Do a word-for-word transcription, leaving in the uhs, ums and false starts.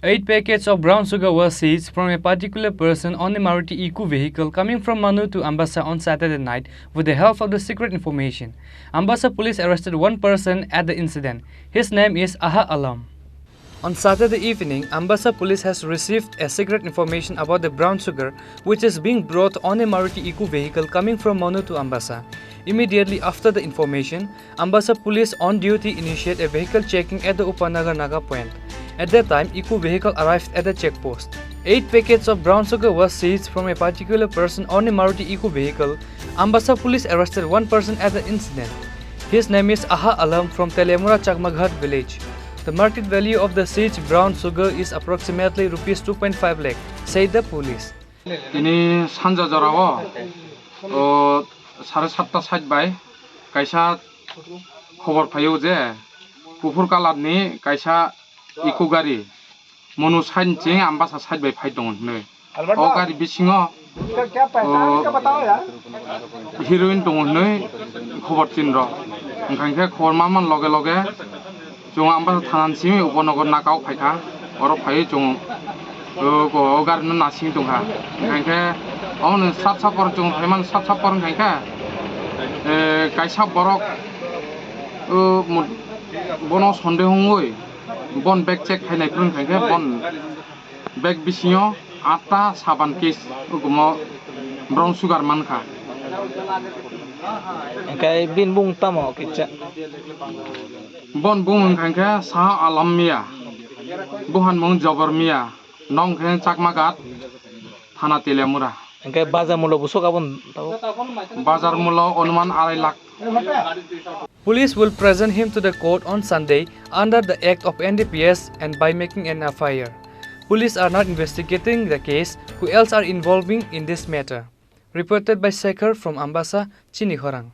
Eight packets of brown sugar were seized from a particular person on a Maruti Eeco vehicle coming from Manu to Ambassa on Saturday night with the help of the secret information. Ambassa police arrested one person at the incident. His name is Aha Alam. On Saturday evening, Ambassa police has received a secret information about the brown sugar which is being brought on a Maruti Eeco vehicle coming from Manu to Ambassa. Immediately after the information, Ambassa police on duty initiate a vehicle checking at the Upanagar Naga point. At that time, Eeco vehicle arrived at the checkpost. Eight packets of brown sugar was seized from a particular person on a Maruti Eeco vehicle. Ambassa police arrested one person at the incident. His name is Aha Alam from Teliamura Chakmaghat village. The market value of the seized brown sugar is approximately rupees two point five lakh, said the police. Tini sanja jorao, o, sare satta sait bai kaisa khobor phaio je kuphur kalar ni kaisa Eeco gari Manu sait ni ching Ambassa sait bai phai tongo hinwi. O gari bisingo, o, heroin tongo hinwi khobor tin rok. Wngkha khe khobor manman loge loge chwng Ambassa thana ni simi Upanagar Naga o phaikha. Oro phaiwi chwng, o, o gari no nasing tongkha. Wngkha khe omo ni sat sapor chwng phaimani sat sapor wngkha khe, e, kaisa borok, o, mo-, bono sonde wngwi bon bag check khainai phuru wngkha khe bon bag bisingo atta saban case, ugumo brown sugar mankha. Hingke bini bung tamo kisa? Bon bung wngkha khe Saha Alam Mia, buhan mung Jobor Mia, nong khe Chakmaghat, thana Teliamura. Hingke bazar mulo busok abon tabo? Bazar mulo onuman arai lakh. Police will present him to the court on Sunday under the act of N D P S and by making an F I R. Police are not investigating the case. Who else are involving in this matter? Reported by Shekhar from Ambassa, Chini Khorang.